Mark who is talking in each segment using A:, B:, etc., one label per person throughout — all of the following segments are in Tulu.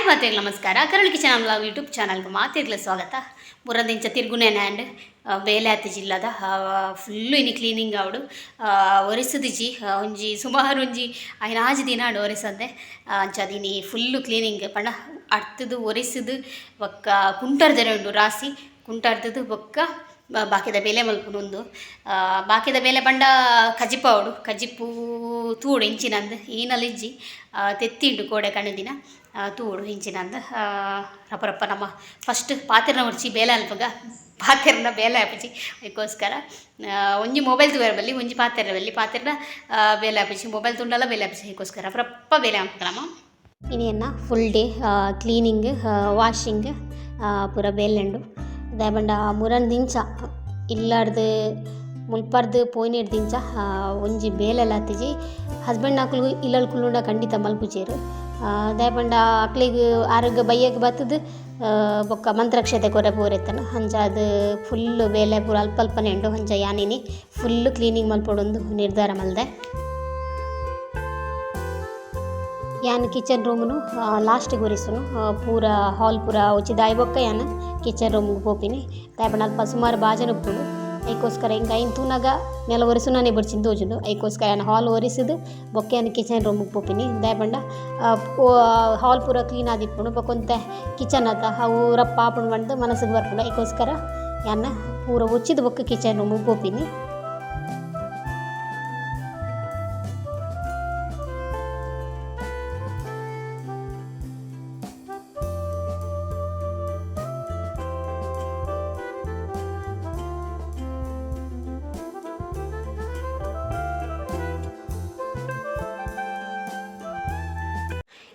A: ಮಾತೆರ್ಲ ನಮಸ್ಕಾರ. ಕರುಳು ಕಿಚನ್ ವ್ಲಾಗ್ ಯೂಟ್ಯೂಬ್ ಚಾನಲ್ಗೆ ಮಾತೆರ್ಲ ಸ್ವಾಗತ. ಮುರಂದಿಂಚ ತಿರ್ಗುನೇನ ಆ್ಯಂಡ್ ಬೇಲೆ ಆತಿ ಜಿಲ್ಲದ ಫುಲ್ಲು ಇನಿ ಕ್ಲೀನಿಂಗ್ ಆವಡು ಒರೆಸುದಿಜಿ ಒಂಜಿ ಸುಮಾರು ಒಂಜಿ ಐನಾಜಿ ದಿನ ಆಂಡ್ ಒರೆಸಂದೆ. ಅಂಚಾದ್ ಇನಿ ಫುಲ್ಲು ಕ್ಲೀನಿಂಗ್ ಪಂಡ ಅಡ್ತುದು ಒರೆಸುದು ಬೊಕ್ಕ ಕುಂಟರ್ದೆರೆ ಉಂಡು ರಾಸಿ ಕುಂಟರ್ದದು ಬೊಕ್ಕ ಬಾಕಿದ ಬೇಲೆ ಮಲ್ಪುನು ಉಂದು. ಬಾಕಿದ ಬೇಲೆ ಪಂಡ ಕಜಿಪು ಆವಡು ಕಜಿಪು ತೂಡು ಇಂಚಿನಂದು ಈನಲಿಜ್ಜಿ ತೆತ್ತಿಂಡು ಕೋಡೆ ಕಣದಿನ ತೂಡು ಇಂಚಿನಂದು. ರಪ್ಪ ರಪ್ಪ ನಮ್ಮ ಫಸ್ಟ್ ಪಾತೆರ್ನ ಉರ್ಚಿ ಬೇಲೆ ಅಲ್ಪಗ ಪಾತೆರ್ನ ಬೇಲೆ ಆಪುಜಿ ಐಕೋಸ್ಕರ ಒಂಜಿ ಮೊಬೈಲ್ ತೂವರೆ ಬಲ್ಲಿ ಒಂಜಿ ಪಾತೆರ ಬಲ್ಲಿ ಪಾತೆರ್ನ ಬೇಲೆ ಆಪುಜಿ ಮೊಬೈಲ್ ತೂಂಡಲ ಬೇಲೆ ಆಪುಜಿ ಐಕೋಸ್ಕರ ರಪ್ಪ ಬೇಲೆ ಆಪುನಮ. ಇನಿಯನ್ನ ಫುಲ್ ಡೇ ಕ್ಲೀನಿಂಗ್ ವಾಷಿಂಗ್ ಪೂರ ಬೇಲೆ ಉಂಡು. ದಾಯೆ ಪಂಡ ಮುರನ್ ದಿಂಚ ಇಲ್ಲಾಡ್ದು ಮುಲ್ಪರ್ದು ಪೋಯಿನೆಡ್ ದಿಂಚ ಒಂಜಿ ಬೇಲೆಲ ಆತಿಜಿ. ಹಸ್ಬೆಂಡ್ ನಕುಲು ಇಲ್ಲಲ್ ಕುಲ್ಲುಂಡ ಖಂಡಿತ ಮಲ್ಪುಜೆರ್. ದಾಯೆ ಪಂಡ ಅಕ್ಲೆಗ್ ಆರೋಗ್ಯ ಬಯ್ಯಗ್ ಬತ್ತುದು ಬೊಕ್ಕ ಮಂತ್ರಕ್ಷತೆ ಕೊರೆ ಪೋರೆತ್ತನ ಅಂಚಾದ್ ಫುಲ್ಲ್ ಬೇಲೆ ಪೂರ ಅಲ್ಪ ಅಲ್ಪನೆ ಉಂಡು. ಅಂಚ ಯಾನ್ ಇನಿ ಫುಲ್ಲ್ ಕ್ಲೀನಿಂಗ್ ಮಲ್ಪೊಡೊಂದು ನಿರ್ಧಾರ ಮಲ್ದೆ. ಯಾನ್ ಕಿಚನ್ ರೂಮ್ನು ಲಾಸ್ಟ್ ಒರೆಸುನು ಪೂರ ಹಾಲ್ ಪೂರ ಒಚ್ಚಿದಾಯಿ ಬೊಕ್ಕ ಯಾನ್ ಕಿಚನ್ ರೂಮ್ಗ್ ಪೋಪಿನಿ. ದಾಯೆ ಪಂಡ ಅಲ್ಪ ಸುಮಾರು ಬಾಜನ ಉಪ್ಪುಂಡು. ಐಕೋಸ್ಕರ ಎಂಕ್ ಐನ್ ತೂನಗ ನೆಲ ಒರೆಸುನನೆ ಬೊಡ್ಚಿಂದ್ ತೋಜುಂಡು. ಐಕೋಸ್ಕರ ಯಾನ್ ಹಾಲ್ ಒರೆಸುದು ಬೊಕ್ಕ ಯಾನ್ ಕಿಚನ್ ರೂಮ್ಗ್ ಪೋಪಿನಿ. ದಾಯೆ ಪಂಡ ಹಾಲ್ ಪೂರ ಕ್ಲೀನ್ ಆದಿಪ್ಪುಂಡು ಬೊಕ ಒಂತೆ ಕಿಚನ್ ಅತ ಅವು ರಪ್ಪ ಆಪುಂಡು ಪಂದ್ ಮನಸ್ಸುಗ್ ಬರ್ಪುಂಡು. ಐಕೋಸ್ಕರ ಯಾನ್ ಪೂರ ಒಚ್ಚಿದ್ ಬೊಕ್ಕ ಕಿಚನ್ ರೂಮ್ಗ್ ಪೋಪಿನಿ.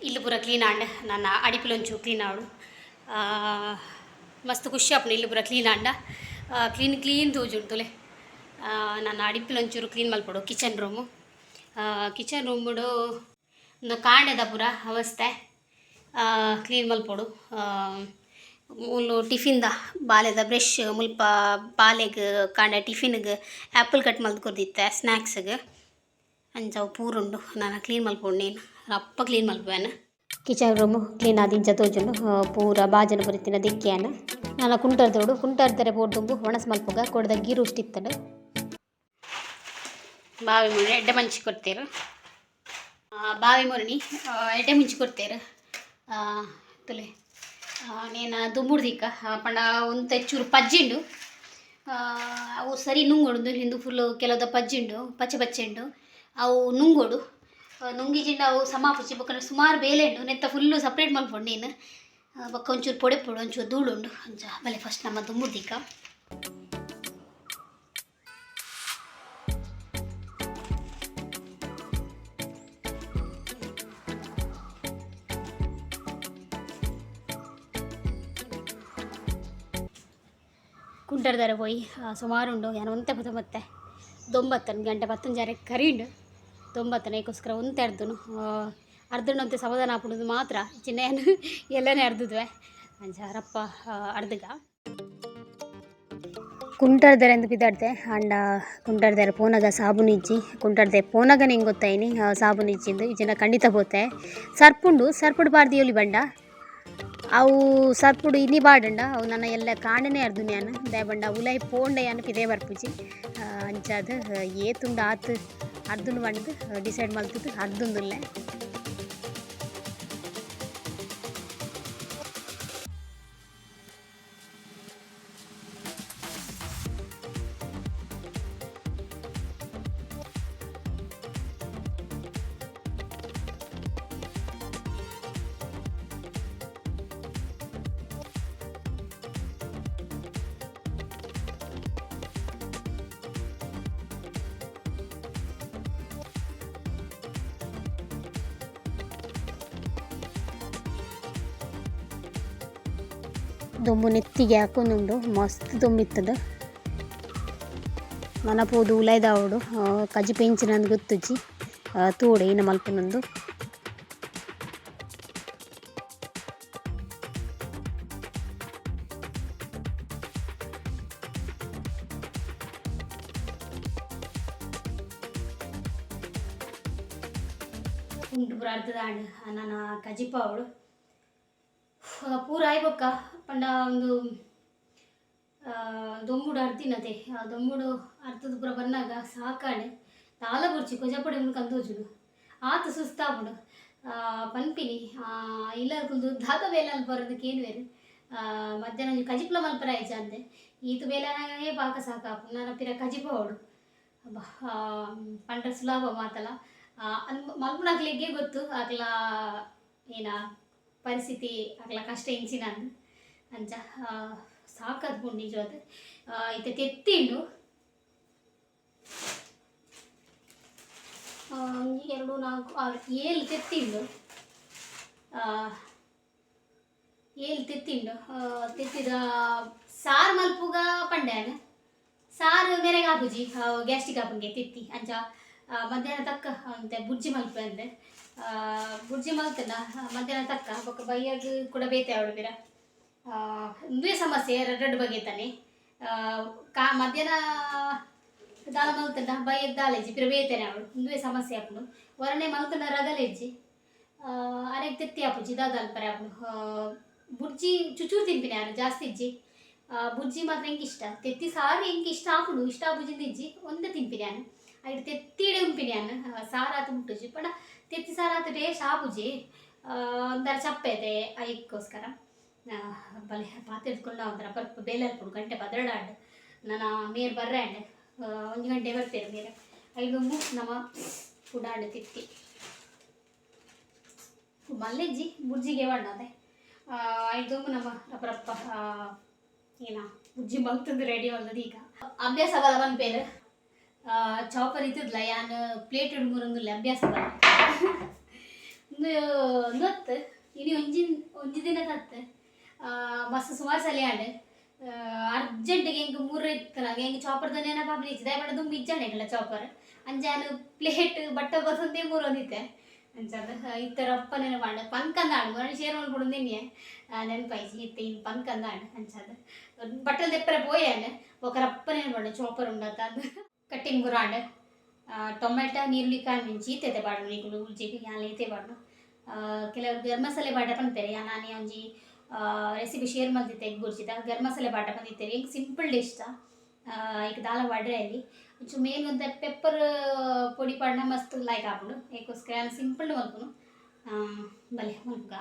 A: ಇಲ್ಲು ಪೂರ ಕ್ಲೀನ್ ಆಂಡ್ ನನ ಅಡಿಪುಲ ಒಂಚೂರು ಕ್ಲೀನ್ ಆವೊಡು. ಮಸ್ತ್ ಖುಷಿ ಆಪುಂಡು ಇಲ್ಲು ಪೂರ ಕ್ಲೀನ್ ಆಂಡ ಕ್ಲೀನ್ ಕ್ಲೀನ್ ತೋಜುಂಡು ತೂಲೆ. ನನ ಅಡಿಪುಲ ಒಂಚೂರು ಕ್ಲೀನ್ ಮಲ್ಪೊಡು ಕಿಚನ್ ರೂಮು. ಕಿಚನ್ ರೂಮುಡು ಉಂದು ಕಾಂಡೆದ ಪೂರ ಅವಸ್ಥೆ ಕ್ಲೀನ್ ಮಲ್ಪೊಡು. ಮೂಲು ಟಿಫಿನ್ ದ ಬಾಲೆದ ಬ್ರಷ್ ಮುಲ್ಪ ಬಾಲೆಗ್ ಕಾಂಡೆ ಟಿಫಿನ್ಗ್ ಆಪಲ್ ಕಟ್ ಮಲ್ತ್ ಕೊರ್ದಿತ್ತೆ ಸ್ನಾಕ್ಸ್ಗ್. ಅಂಚ ಅವು ಪೂರ ಉಂಡು ನನ ಕ್ಲೀನ್ ಮಲ್ಪೊಡು ನೇನ್ ರಪ್ಪ ಕ್ಲೀನ್ ಮಲ್ಪುವೆನ್. ಕಿಚನ್ ರೂಮು ಕ್ಲೀನ್ ಆದ್ ಇಂಚ ತೋಜುಂಡು ಪೂರ ಬಾಜನ ಪೂರ ಇತ್ತಿನ ದೆಕ್ಕಿಯಾನ. ನನ ಕುಂಟರ್ದೋಡು ಕುಂಟರ್ದರೆ ಪೋಡ್ದುಂಬು ಒಣಸ್ ಮಲ್ಪುಗ ಕೋಡೆದ ಗೀರು ಇತ್ತಿತ್ತ್ಂಡ್. ಬಾವಿ ಮುರಣಿ ಎಡ್ಡೆ ಮಂಚಿ ಕೊರ್ತೆರ್. ಬಾವಿ ಮುರಣಿ ಎಡ್ಡೆ ಮುಂಚಿ ಕೊರ್ತೆರ್. ತುಲೆ ನೇನ ದುಂಬುಡ್ದಿಕ್ಕ ಪಂಡ ಒಂತೆ ಚೂರು ಪಜ್ಜಿಂಡು ಅವು ಸರಿ ನುಂಗೋಡು ಹಿಂದು ಫುಲ್ಲು ಕೆಲವುದ ಪಜ್ಜಿಂಡು ಪಚ್ಚೆ ಪಚ್ಚೆ ಉಂಡು ಅವು ನುಂಗೋಡು ನುಂಗಿಜಿಂಡ ಅವು ಸಮ ಆಪುಜಿ ಬೊಕ್ಕ ಸುಮಾರು ಬೇಲೆ ಉಂಡು ನೆತ್ತ ಫುಲ್ಲು ಸಪ್ರೇಟ್ ಮಲ್ಪೊಡು ನೀನು. ಬೊಕ್ಕ ಒಂಚೂರು ಪೊಡೆಪೊಡು ಒಂಚೂರು ಧೂಳು ಉಂಡು ಅಂಚ ಬಲೆ ಫಸ್ಟ್ ನಮ್ಮ ದುಂಬುಡ್ದಿಕ್ಕ. ಕುಂಟರ್ದಾರೆ ಪೋಯಿ ಸುಮಾರು ಉಂಡು ಯಾನ್ ಒಂತೆ ಪೂತ ಮತ್ತೆ ದೊಂಬತ್ತನ್ ಗಂಟೆ ಪತ್ತೊಂಜಾರೆ ಕರೀಂಡು ದೊಂಬತ್ತನ ಐಕೋಸ್ಕರ ಒಂತೆ ಅರ್ದುನು ಅರ್ದುಂಡು ಒಂತೆ ಸಮಾಧಾನ ಆಪುಂಡು ಮಾತ್ರ ಇಜ್ಜಿಂಡ ಯಾನ್ ಎಲ್ಲನೆ ಅರ್ದುದ್ವೆ ಅಂಚ ರಪ್ಪ ಅರ್ದುಗ. ಕುಂಟರ್ದರೆ ಅಂದ್ ಪಿದಾಡ್ದೆ ಆಂಡ ಕುಂಟರ್ದರೆ ಪೋನಗ ಸಾಬೂನು ಇಜ್ಜಿ. ಕುಂಟರ್ದೆ ಪೋನಗನೆ ಎಂಕ್ ಗೊತ್ತಾಯಿನಿ ಸಾಬೂನು ಇಜ್ಜಿಂದು ಇಜ್ಜಿಂಡ ಖಂಡಿತ ಪೋತೆ. ಸರ್ಪುಂಡು ಸರ್ಪುಡು ಪಾಡ್ದಿಯೊಲಿ ಬಂಡ ಅವು ಸರ್ಪುಡು ಇನಿ ಪಾಡುಂಡ ಅವು ನನ ಎಲ್ಲ ಕಾಂಡೆನೆ ಅರ್ದುನಿ ಯಾನ್. ದಾಯೆ ಪಂಡ ಉಲಾಯಿ ಪೋಂಡ ಯಾನ್ ಪಿದಯಿ ಬರ್ಪುಜಿ. ಅಂಚಾದ್ ಏತುಂಡು ಆತ್ ಅರ್ದುಂಡು ಪಂಡ್ದ್ ಡಿಸೈಡ್ ಮಲ್ತುದು ಅರ್ದುಂದುಲ್ಲೆ. ದೊಂಬು ನೆತ್ತಿಗೆ ಹಾಕೊಂದುಂಡು ಮಸ್ತ್ ದೊಂಬು ಇತ್ತುಂಡು. ನನ ಪೋದು ಉಲಾಯಿದಾವೊಡು ಕಜಿಪು ಎಂಚಿನಂದ್ ಗೊತ್ತುಜ್ಜಿ ತೂವೊಡು ಏನ ಮಲ್ಪುನುಂದು. ಕುಂಟು ಪೂರ ಅರ್ಧದಾಂಡ್ ನನ ಕಜಿಪು ಆವೊಡು. ಪೂರ ಆಯ್ಬೊಕ್ಕ ಪಂಡ ಒಂದು ದೊಂಬುಡು ಅರ್ದಿನತೆ. ದೊಂಬುಡು ಅರ್ತದ ಪೂರ ಬನ್ನಾಗ ಸಾಕಾಣೆ ದಾಲ ಬುರ್ಚಿ ಕೊಜಪೊಡೆ ಮುಲ್ಕ ತೋಜುಂಡು ಆತ್ ಸುಸ್ತಾಪುಂಡು. ಪನ್ಪಿನಿ ಇಲ್ಲ ಕುಲ್ದು ದಾದ ಬೇಲೆ ಮಲ್ಪರಂದ್ ಕೇನುವೆರ್. ಮಧ್ಯಾಹ್ನ ಒಂಜಿ ಕಜಿಪುಲ ಮಲ್ಪರೆ ಆಯ್ಜ ಅಂದೆ. ಈತ್ ಬೇಲೆ ಆನಗನೇ ಪಾಕ ಸಾಕಾಪುಂಡು, ನನ ಪಿರ ಕಜಿಪು ಆವೊಡು. ಪಂಡ ಸುಲಭ ಮಾತಲ ಮಲ್ಪುನಕ್ಲೆಗೇ ಗೊತ್ತು ಅಕ್ಲ ಏನ ಪರಿಸ್ಥಿತಿ, ಅಕ್ಲ ಕಷ್ಟ ಎಂಚಿನಂದ್. ಅಂಚ ಸಾಕಾತ್ಪುಂಡು ನಿಜವಾದ್. ಇತ್ತೆ ತೆತ್ತಿಂಡು ಒಂಜಿ 2 4 6 7 ತೆತ್ತಿಂಡು. 7 ತೆತ್ತಿಂಡು. ತೆತ್ತಿದ ಸಾರು ಮಲ್ಪುಗ ಪಂಡ್ಯಾನ್ ಸಾರು ಮೇರೆಗೆ ಆಪುಜಿ, ಗ್ಯಾಸ್ಟ್ರಿಕ್ ಆಪುಂಗೆ ತೆತ್ತಿ. ಅಂಚ ಮಧ್ಯಾಹ್ನ ತಕ್ಕ ಅಂತೆ ಬುರ್ಜಿ ಮಲ್ಪೆ ಅಂದೆ. ಬುರ್ಜಿ ಮಲ್ತಂಡ ಮಧ್ಯಾಹ್ನ ತಕ್ಕ ಬೊಕ್ಕ ಬಯ್ಯಗ್ ಕೂಡ ಬೇತೆ ಆವೊಡು ಪಿರ. ಉಂದುವೇ ಸಮಸ್ಯೆ ರಡ್ಡ್ ಬಗೆತಾನೆ. ಕಾ ಮಧ್ಯಾಹ್ನ ದಾಲ ಮಲ್ತಂಡ ಬಯ್ಯಗ್ ದಾಲ ಇಜ್ಜಿ, ಪಿರ ಬೇತೆನೆ ಆವೊಡು. ಉಂದುವೇ ಸಮಸ್ಯೆ ಆಪುಂಡು. ಒರನೆ ಮಲ್ತಂಡ ರಗಲೆ ಇಜ್ಜಿ. ಅರೆಗ್ ತೆತ್ತಿ ಆಪುಜಿ, ದಾದ ಅಲ್ಪರೆ ಆಪುಂಡು. ಬುರ್ಜಿ ಚುಚೂರು ತಿನ್ಪಿನಿ ಯಾರು, ಜಾಸ್ತಿ ಇಜ್ಜಿ. ಬುರ್ಜಿ ಮಾತ್ರ ಎಂಕ್ ಇಷ್ಟ. ತೆತ್ತಿ ಸಾರು ಎಂಕ್ ಇಷ್ಟ ಆಪುಂಡು, ಇಷ್ಟ ಆಪುಜಿಂದ್ ಇಜ್ಜಿ, ಒಂದೇ ತಿನ್ಪಿನಿ ಯಾನ್. ಐಟ್ ತೆತ್ತಿಡೆ ಉನ್ಪಿನಿ ಯಾನ್, ಸಾರು ಆತ್ ಮುಟ್ಟುಜಿ. ಪಂಡ ತೆತ್ತಿ ಸಾರು ಆತ್ ಟೇಸ್ಟ್ ಆಪುಜಿ, ಒಂಥರ ಚಪ್ಪೆ ಅದೇ, ಐಕ್ಕೋಸ್ಕರ. ಬಲೆ ಪಾತೆರ್ದ್ಕೊಂಡ ಒಂಥರ ಪರ್ಪು ಬೇಲೆ ಅಲ್ಪುಂಡು. ಗಂಟೆ 12 ಆಂಡ್. ನನ ಮೇರ್ ಬರ್ರೆ ಆಂಡ್, 1 ಗಂಟೆ ಬರ್ಪೇರು ಮೇರ್. ಐದುಂಬು ನಮ ಪುಡಾಂಡ್ ತಿತ್ತಿ ಮಲ್ಲೆಜ್ಜಿ ಬುರ್ಜಿಗೆ ಬಣ್ಣದೆ. ಐದುಂಬು ನಮ್ಮ ರಪ್ಪ ಏನ ಬುರ್ಜಿ ಮಲ್ತದ್ದು ರೆಡಿ ಮಲ್ತದ. ಈಗ ಅಭ್ಯಾಸ ಬಲ ಪನ್ಪೇರು. ಚಾಪರ್ ಇತ್ತದಲ್ಲ, ಯಾನ್ ಪ್ಲೇಟ್ ಮುರೊಂದುಲ್ಲೆ ಅಭ್ಯಾಸ ಬಲ. ಉಂದು ಒಂದೊತ್ತು ಇನಿ ಒಂಜಿ ಒಂಜಿ ದಿನ ತತ್ತು ಮಸ್ತ್ ಸುಮಾರು ಸಲ ಆಂಡ್. ಅರ್ಜೆಂಟ್ಗೆ ಎಂಕ್ ಮೂರ ಇತ್ತನಾಗ ಎಂಕ್ ಚಾಪರ್ ದ ನೆನಪಾಪುನಿ ಇಜ್ಜಿ. ದಾಯೆ ಪಂಡ ದುಂಬು ಇಜ್ಜಾಂಡ್ ಎಂಕಲ್ನ ಚಾಪರ್. ಅಂಚ ಯಾನ್ ಪ್ಲೇಟ್ ಬಟ್ಟ ಬತ್ತೊಂದೇ ಮೂರೊಂದಿತ್ತೆ. ಅಂಚಾದ್ ಇತ್ತೆ ರಪ್ಪ ನೆನಪಾಂಡ್ ಪನ್ಕಂದಾಂಡ್. ಮೊನ್ನೆ ಶೇರ್ ಮಲ್ಪೊಡು ಎನ್ನಿಯೆ, ನೆನಪಾಯ್ಜಿ. ಇತ್ತೆ ಇನ್ ಪನ್ಕಂದಾಂಡ್. ಅಂಚಾದ್ ಬಟ್ಟಲ್ ದೆಪ್ಪರೆ ಪೋಯೆ ಬೊಕ ರಪ್ಪ ನೆನಪಾಂಡ್ ಚಾಪರ್ ಉಂಡತ್ತ ಅಂದ್. ಕಟ್ಟಿಂಗ್ ಪೂರ ಆಂಡ್. ಟೊಮೆಟೊ ನೀರುಳ್ಳಿ ಕಾಯಿ ಮಿಂಚಿ ಇತ್ತೆ ಪಾಡುನು ನಿಕುಲು ಉಜ್ಜಿಗ್, ಯಾನ್ಲ ಈತೆ ಪಾಡುನು. ಕೆಲವು ಗರಂ ಮಸಾಲೆ ಪಾಡ ಪನ್ಪೆರ್. ಯಾನ್ ಆನಿ ಒಂಜಿ ರೆಸಿಪಿ ಶೇರ್ ಮಲ್ತಿತ್ತೆ ಎಗ್ ಬುರ್ಜಿದ, ಗರಂ ಮಸಾಲೆ ಪಾಡ ಪಂದಿತ್ತೆರ್. ಎಂಕ್ ಸಿಂಪಲ್ ಇಷ್ಟ, ಐಕ್ ದಾಲ ಪಾಡ್ರೆ ಆಯ್ಲಿ. ಒಂಚೂರು ಮೇನ್ ಒಂತೆ ಪೆಪ್ಪರ್ ಪೊಡಿ ಪಾಡ್ಂಡ ಮಸ್ತ್ ಲಾಯ್ಕ್ ಆಪುಂಡು. ಐಕೋಸ್ಕರ ಯಾನ್ ಸಿಂಪಲ್ ಮಲ್ಪುನು. ಬಲೆ ಮಲ್ಪುಗ.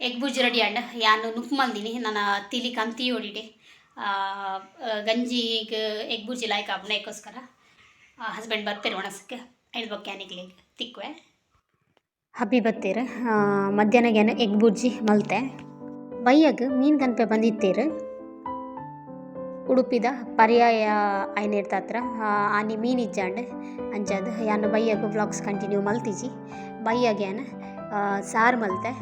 A: ಎಗ್ ಬುರ್ಜಿ ರೆಡಿ ಆಂಡ್. ಯಾನ್ ನುಪ್ಪು ಮಲ್ದಿನಿ. ನನ ತಿಲಿ ಕಂತಿ ಓಡಿಡೆ ಗಂಜಿಗ್ ಎಗ್ ಬುರ್ಜಿ ಲಾಯ್ಕ್ ಆಪುಂಡು. ಐಕೋಸ್ಕರ ಹಸ್ಬೆಂಡ್ ಬರ್ಪೆರ್ ಒಣಸಕ್ಕೆ, ಐದು ಬೊಕ್ಕ ಯಾನ್ ತಿಕ್ಕುವೆ. ಹಬ್ಬಿ ಬತ್ತೆರ್. ಮಧ್ಯಾಹ್ನಗೆ ಯಾನ್ ಎಗ್ ಬುರ್ಜಿ ಮಲ್ತೆ. ಬಯ್ಯಗ್ ಮೀನ್ ಕನ್ಪೆ ಬಂದಿತ್ತೇರು. ಉಡುಪಿದ ಪರ್ಯಾಯ ಐನೇರ್ತ ಹತ್ರ ಆನಿ ಮೀನ್ ಇಜ್ಜಾಂಡ್. ಅಂಚಾದ್ ಯಾನ್ ಬಯ್ಯಗ್ ವ್ಲಾಗ್ಸ್ ಕಂಟಿನ್ಯೂ ಮಲ್ತಿಜಿ. ಬಯ್ಯಗ್ ಯಾನ್ ಸಾರು ಮಲ್ತೆ.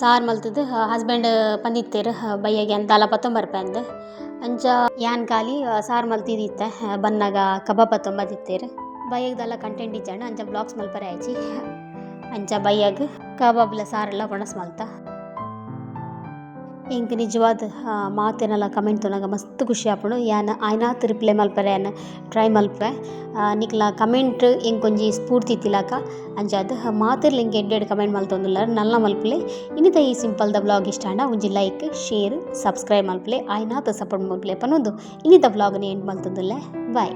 A: ಸಾರು ಮಲ್ತುದು ಹಸ್ಬೆಂಡ್ ಪಂದಿತ್ತೆರ್ ಬಯ್ಯಗ್ ಯಾನ್ ದಾಲ ಪತ್ತೊಂಬರ್ಪೆ ಅಂದ್. ಅಂಚ ಯಾನ್ ಖಾಲಿ ಸಾರು ಮಲ್ತಿದಿತ್ತೆ. ಬನ್ನಗ ಕಬಾಬ್ ಪತ್ತೊಂಬದಿತ್ತೆರ್. ಬಯ್ಯಗ್ ದಾಲ ಕಂಟೆಂಟ್ ಇಜ್ಜಾಂಡ್, ಅಂಚ ವ್ಲಾಗ್ಸ್ ಮಲ್ಪರೆ ಆಯ್ಜಿ. ಅಂಚ ಬಯ್ಯಗ್ ಕಬಾಬ್ಲ ಸಾರೆಲ್ಲ ಒಣಸ್ ಮಲ್ತ. ಎಂಕ್ ನಿಜವಾದ್ ಮಾತೆರ್ನಲ ಕಮೆಂಟ್ ತೂನಗ ಮಸ್ತ್ ಖುಷಿ ಆಪುಂಡು. ಯಾನ್ ಆಯ್ನಾತ್ ರಿಪ್ಲೈ ಮಲ್ಪರೆ ಯಾನ್ ಟ್ರೈ ಮಲ್ಪುವೆ. ನಿಕ್ಲ ಕಮೆಂಟ್ ಎಂಕೊಂಜಿ ಸ್ಫೂರ್ತಿ ಇತ್ತಿಲಕ. ಅಂಚಾದ್ ಮಾತೆರ್ಲ ಎಂಕ್ ಎಡ್ಡೆ ಎಡ್ಡೆ ಕಮೆಂಟ್ ಮಲ್ತೊಂದುಲ್ಲೆರ್, ನಲ್ಲ ಮಲ್ಪುಲೆ. ಇನ್ನಿತ ಈ ಸಿಂಪಲ್ ದ ವ್ಲಾಗ್ ಇಷ್ಟ ಆಂಡ ಒಂಜಿ ಲೈಕ್, ಶೇರ್, ಸಬ್ಸ್ಕ್ರೈಬ್ ಮಲ್ಪುಲೆ. ಆಯ್ನಾತ್ ಸಪೋರ್ಟ್ ಮಲ್ಪುಲೆ ಪನೊಂದು ಇನ್ನಿತ ವ್ಲಾಗ್ ನ್ ಎಂಡ್ ಮಲ್ತೊಂದುಲ್ಲೆ. ಬಾಯ್.